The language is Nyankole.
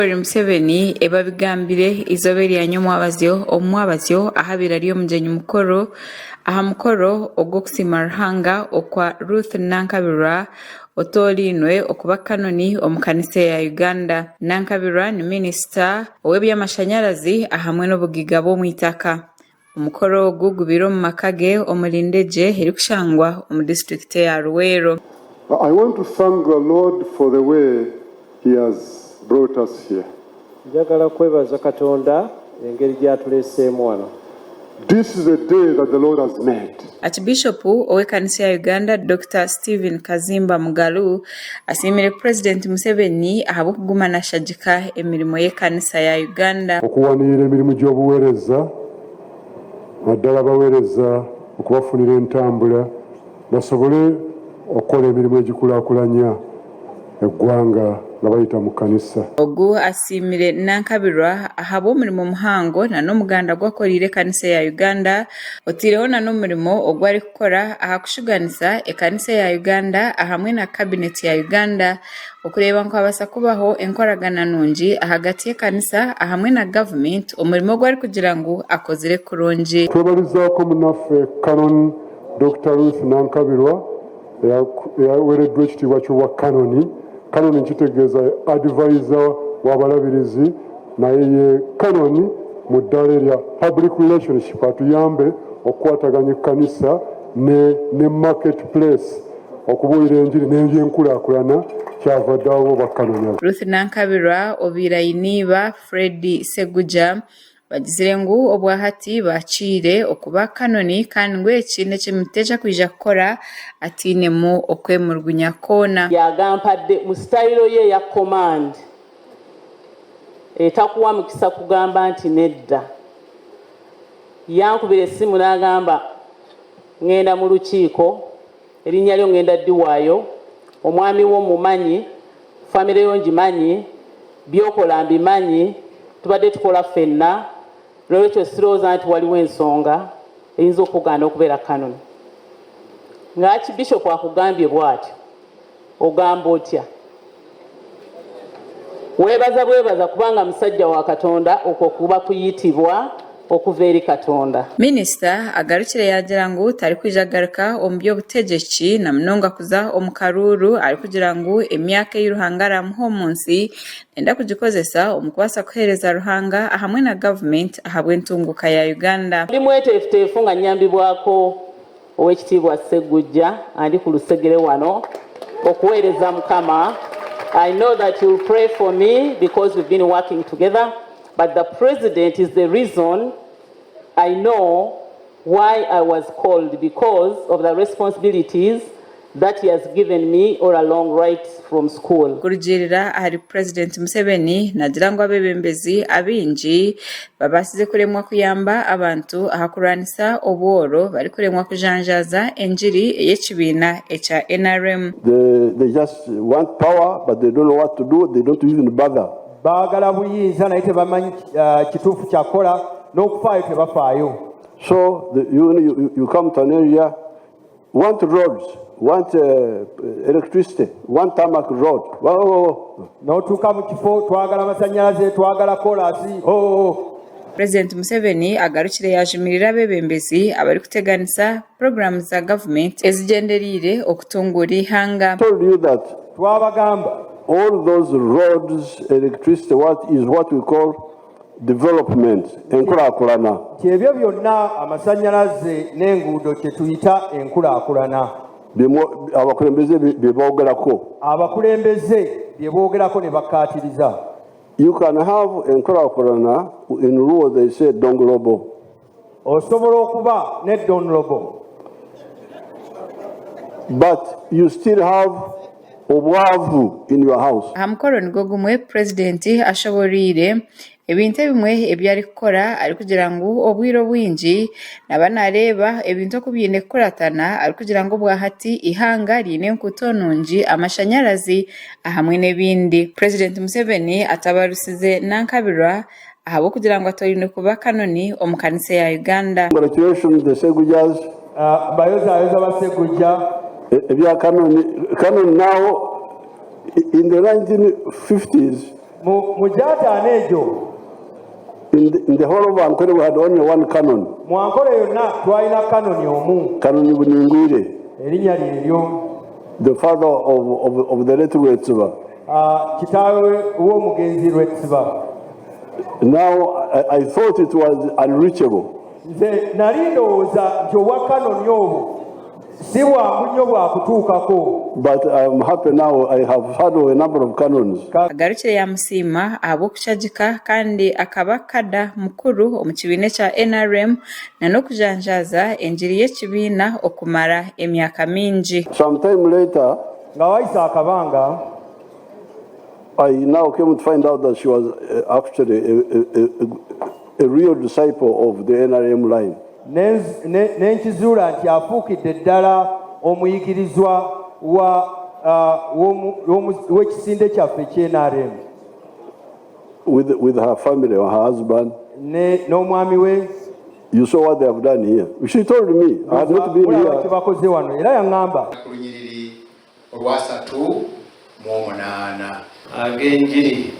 Yoweri Museveni ebi abigambire eizooba erya nyomwabazyo omu mwabazyo ahu abaire ari omugyenyi mukuru aha mukoro ogw'okusiima Ruhanga okwa Ruth Nankabirwa otoorainwe okuba Kanoni omu kanisa eya Uganda. Nankabirwa ni minisita ow'eby'amashanyarazi ahamwe n'obugaiga bw'omu eitaka. Omukoro ogu gubaire omu maka ge omuri Ndegye erikushangwa omu disiturikiti eya Luweero. I want to thank the Lord for the way he has brought us here. Njagala kwebaza Katonda engeri gy'atuleeseemu wano. This is a day that the Lord has made. Aakibiishopu ow'ekanisa ya Uganda, Dokita Stephen Kazimba Mugalu asiimire Purezidenti Museveni ahabw'okuguma nashagika emirimo y'ekanisa ya Uganda. Okuwanirira emirimu gy'obuweereza naddala abaweereza okubafunira entambula basobole okukola emirimu egikulakulanya eggwanga nga bayita mu kkanisa. Ogu asiimire Nankabirwa ahabw'omurimo muhango na n'omuganda ogu akoreire ekanisa ya Uganda oteireho na n'omurimo ogu arikukora aha kushuganisa ekanisa ya Uganda ahamwe na kabineti ya Uganda okureeba ngu habaasa kubaho enkoragana nungi ahagati y'ekanisa ahamwe na gavumenti omurimo ogu arikugira ngu akozire kurungi. Twebalizaako munaffe Canon Dokita Ruth Nankabirwa eyawereddwa ekitiibwa ky'obwa Canon. Canon kitegeeza advisor w'abalabirizi naye ye Canon mu ddaala erya Public Relationship atuyambe okukwataganya ekkanisa ne ne market place okubuulira enjiri n'ebyenkulaakulana kyava dda abo ba Canon. Ruth Nankabirwa obaire aine iba Fred Ssegujja Bagizire ngu obwahati baakiire okuba Kanoni kandi ngu eki n'ekimiteja kwija kukora atainemu okwemurugunya kwona. Yagampadde mu sitayiro ye eya command etakuwa mukisa kugamba nti nedda. Yankubira essimu n'agamba ng'enda mu lukiiko, erinnya lyo ng'enda ddiwaayo, omwami wo mmumanyi, Famire yo ngimanyi, by'okola mbimanyi, tubadde tukola ffenna noolwekyo sirowooza nti waliwo ensonga eyinza okukugaana okubeera Canon. Nga Archbishop akugambye bw'atyo ogamba otya? Weebaza bwebaza kubanga musajja wa Katonda okwo kuba kuyitibwa okuva eri Katonda. Minisita agarukire yaagira ngu tarikwija kugaruka omu by'obutegyeki na munonga kuza omu karuuru arikugira ngu emyaka ei Ruhanga araamuhe omu nsi nayenda kugikozesa omu kubaasa kuheereza Ruhanga ahamwe na gavumenti ahabw'entunguuka ya Uganda. Ndi mweteefuteefu nga nnyambibwako Owekitiibwa Ssegujja andi ku lusegere wano okuweereza Mukama. I know that you'll pray for me because we've been working together but the president is the reason I know why I was called because of the responsibilities that he has given me all along right from school. Kurugiirira ahari Purezidenti Museveni naagira ngu abeebembezi abaingi babaasize kuremwa kuyamba abantu aha kurwanisa obworo barikuremwa kujanjaaza engiri ey'ekibiina ekya NRM. They just want power but they don't know what to do, they don't even bother. Baagala buyinza naye tebamanyi kituufu kya kukola, n'okufaayo tebafaayo. So the, you, you, you come to an area Want roads, want electricity, want tarmac road. N'otuuka mu kifo twagala masannyalaze, twagala koolaasi, oh. Purezidenti Museveni agarukire yaajumirira abeebembezi abarikuteganisa puroguraamu za gavumenti ezigyendereire okutunguura eihanga. Told you that Twabagamba. all those roads, electricity, what is what we call Development, Enkulaakulana. Nti ebyo byonna amasannyalaze n'enguudo kye tuyita enkulaakulana. Bye abakulembeze bye boogerako. Abakulembeze bye boogerako ne bakkaatiriza. You can have enkulaakulana, in Luo they say donglobo. Osobola okuba ne donlobo. But you still have obwavu in your house. Aha mukoro nigwo gumwe, Purezidenti ashoboreire ebintu ebimwe ebi arikukora arikugira ngu obwire obwingi naaba nareeba ebintu oku biine kukuratana arikugira ngu obwahati eihanga riine enkuuto nungi, amashanyarazi ahamwe n'ebindi. Purezidenti Museveni atabarusize Nankabirwa ahabw'okugira ngu atorainwe kuba Kanoni omu kanisa ya Uganda. Congratulations the Ssegujjas. Mbayozayoza ba Ssegujja. Ebya Canon, Canon now in the 1950s. Mu, mu gy'ataano egyo. In the, in the whole of Ankole, we had only one canon, Mu Ankole yonna twalina Kanoni omu. Canon Buningwire, Erinnya lyeryo. the father of, of, of the late Rwetsiba. Ah, kitaawe w'omugenzi Rwetsiba. Now, I, I thought it was unreachable. Nze nali ndowooza nti obwa Kanoni obwo si bwangu nnyo bwakutuukako. But I'm happy now I have had a number of canons. Agarukire yaamusiima ahabw'okushagika kandi akaba kada mukuru omu kibiina ekya NRM n'okujanjaaza engiri y'ekibiina okumara emyaka mingi. Some time later, Nga wayise akabanga. I now came to find out that she was uh, actually a, a, a, a real disciple of the NRM line. Ne ne- ne nkizuula nti afuukidde ddala omuyigirizwa wa ah, w'omu- w'omu- w'ekisinde kyaffe eky'NRM With, with her family or her husband. ne n'omwami we. You saw what they have done here. She told me, I had not been Mulaba kye here. bakoze wano era yaŋŋamba. Ku lunyiriri olwasatu mu omunaana. Ag'enjiri.